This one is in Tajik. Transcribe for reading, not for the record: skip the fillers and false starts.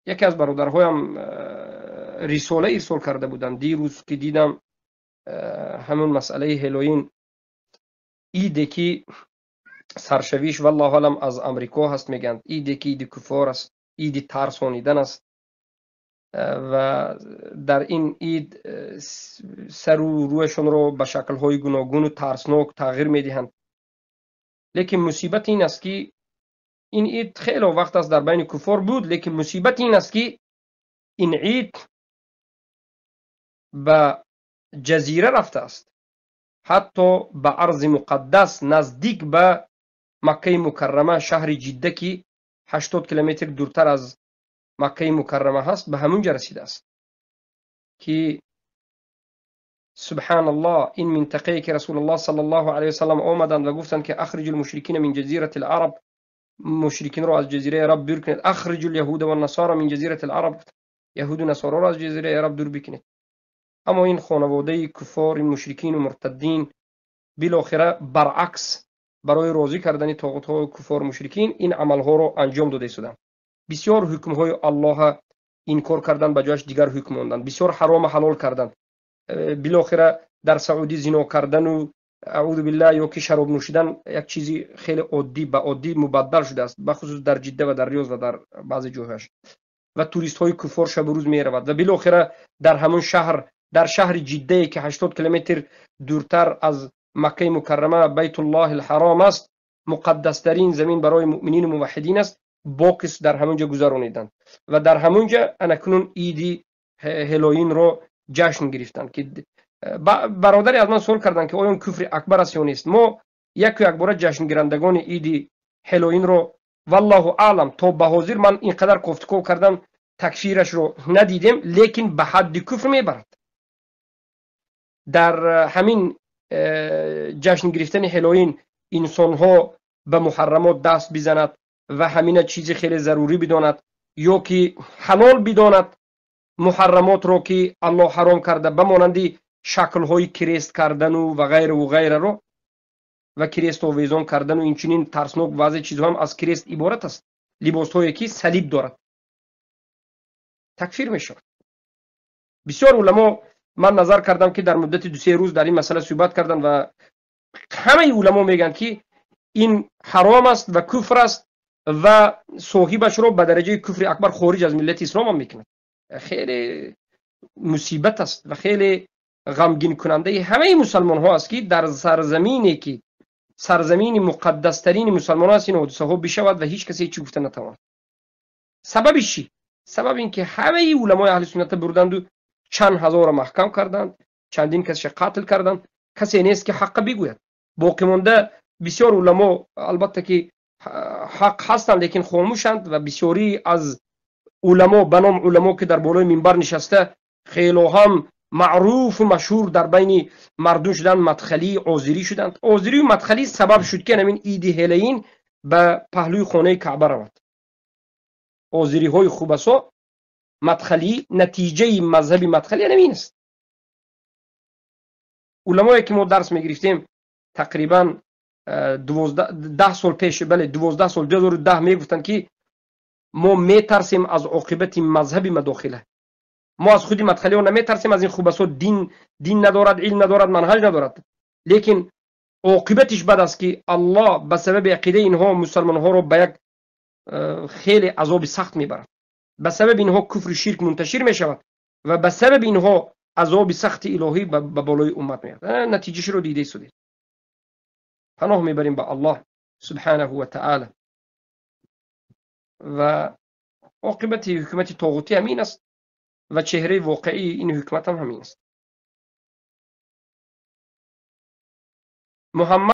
Яке аз бародарҳоям рисола ирсол карда буданд дирӯз, ки дидам ҳамон масъалаи Ҳеллоуин, иде ки саршавиш, валлоҳу алам, аз Амрико ҳаст, мегӯянд, иде ки иди куффор аст, иди тарсонидан аст ва дар ин ид сару рӯяшонро ба шаклҳои гуногуну тарснок тағйир медиҳанд. Лекин мусибат ин аст, ки ин ид хело вақт аст дар байни куффор буд, лекин мусибат ин аст, ки ин ид ба ҷазира рафтааст, ҳатто ба арзи муқаддас, наздик ба Маккаи Мукаррама, шаҳри Ҷидда, ки 80 километр дуртар аз Маккаи Мукаррама ҳаст, ба ҳамун ҷа расидааст, ки субҳаналлоҳ, ин минтақае ки Расулуллоҳ саллаллоҳу алайҳи васаллам омаданд ва гуфтанд, ки ахриҷу лмушрикина мин ҷазирати лараб, мушрикинро аз ҷазираи араб дур кунед, ахриҷу лyaҳуда ваннасора мин ҷазирати лараб, яҳуду насороро аз ҷазираи араб дур бикунед. Аммо ин хонаводаи куффор, ин мушрикину муртаддин, билохира баръакс барои розӣ кардани тоғутҳо, куффор, мушрикин ин амалҳоро анҷом дода истоданд. Бисёр ҳукмҳои Аллоҳа инкор кардан, ба ҷояш дигар ҳукм монданд, бисёр ҳарома ҳалол карданд. Билохира дар Саудӣ зино кардану, аъузу биллаҳ, ё ки шароб нӯшидан як чизи хеле оддӣ, ба оддӣ мубаддал шудааст, бахусус дар Ҷидда ва дар Риёз ва дар баъзе ҷойҳояш. Ва туристҳои куффор шабу рӯз меравад ва билохира дар ҳамон шаҳр, дар шаҳри Ҷиддае ки 80 километр дуртар аз Маккаи Мукаррама, Байтуллоҳи лҳаром аст, муқаддастарин замин барои муъминину муваҳҳидин аст, боқис дар ҳамон ҷо гузарониданд ва дар ҳамон ҷо анакнун иди Ҳеллоуинро ҷашн гирифтанд. Ки бародаре аз ман суол карданд, ки оё куфри акбар аст ё нест. Мо яку якбора ҷашнгирандагони иди Ҳеллоуинро, валлоҳу аълам, то ба ҳозир ман ин қадар кофтуков кардам, такфирашро надидем, лекин ба ҳадди куфр мебарад. Дар ҳамин ҷашн гирифтани Ҳеллоуин инсонҳо ба муҳаррамот даст бизанад ва ҳамина чизи хеле зарурӣ бидонад ё ки ҳалол бидонад муҳаррамотро, ки Аллоҳ ҳаром карда, ба монанди шаклҳои крест кардану ва ғайраву ғайраро ва крест овезон кардану инчунин тарснок баъзе чизҳо ҳам аз крест иборат аст, либосҳое ки салиб дорад, такфир мешавад. Бисёр уламо, ман назар кардам, ки дар муддати 2-се рӯз дар ин масъала суҳбат карданд ва ҳамаи уламо мегӯянд, ки ин ҳаром аст ва куфр аст ва соҳибашро ба дараҷаи куфри акбар хориҷ аз миллати ислом ҳам мекунад. Хеле мусибат аст ва хеле ғамгинкунандаи ҳамаи мусалмонҳо аст, ки дар сарзамине ки сарзамини муқаддастарини мусалмонҳо аст, ин ҳодисаҳо бишавад ва ҳеҷ касе ҳеҷ чӣ гуфта натавонад. Сабаби чӣ? Сабаб ин ки ҳамаи уламои аҳли сунната бурданду чанд ҳазорро маҳкам карданд, чандин касша қатл карданд, касе нест ки ҳаққа бигӯяд. Боқӣ монда бисёр уламо албатта ки ҳақ ҳастанд, лекин хомӯшанд ва бисёрӣ аз уламо ба ном уламо, ки дар болои минбар нишаста, хело ҳам маъруфу машҳур дар байни мардум шуданд, мадхалӣ, озирӣ шуданд. Озирию мадхалӣ сабаб шуд, ки ҳамин иди Ҳеллоуин ба паҳлӯи хонаи Каъба равад. Озириҳои хубасо, мадхалӣ, натиҷаи мазҳаби мадхалӣ ҳамин аст. Уламое ки мо дарс мегирифтем тақрибан 10 сол пеш, бале, 12 сол, 2010, мегуфтанд, ки мо метарсем аз оқибати мазҳаби мадохила. Мо аз худи мадхалиҳо наметарсем, аз ин хубасо, дин надорад, илм надорад, манҳаҷ надорад, лекин оқибатиш бад аст, ки Аллоҳ ба сабаби ақидаи инҳо мусалмонҳоро ба як хеле азоби сахт мебарад, ба сабаби инҳо куфру ширк мунташир мешавад ва ба сабаби инҳо азоби сахти илоҳӣ ба болои уммат меояд. Натиҷашро дида истодед. Паноҳ мебарем ба Аллоҳ субҳанаҳу ва таъала. Ва оқибати ҳукумати тоғутӣ ҳамин аст ва чеҳраи воқеии ин ҳукумат ҳам ҳамин аст. Муҳаммад.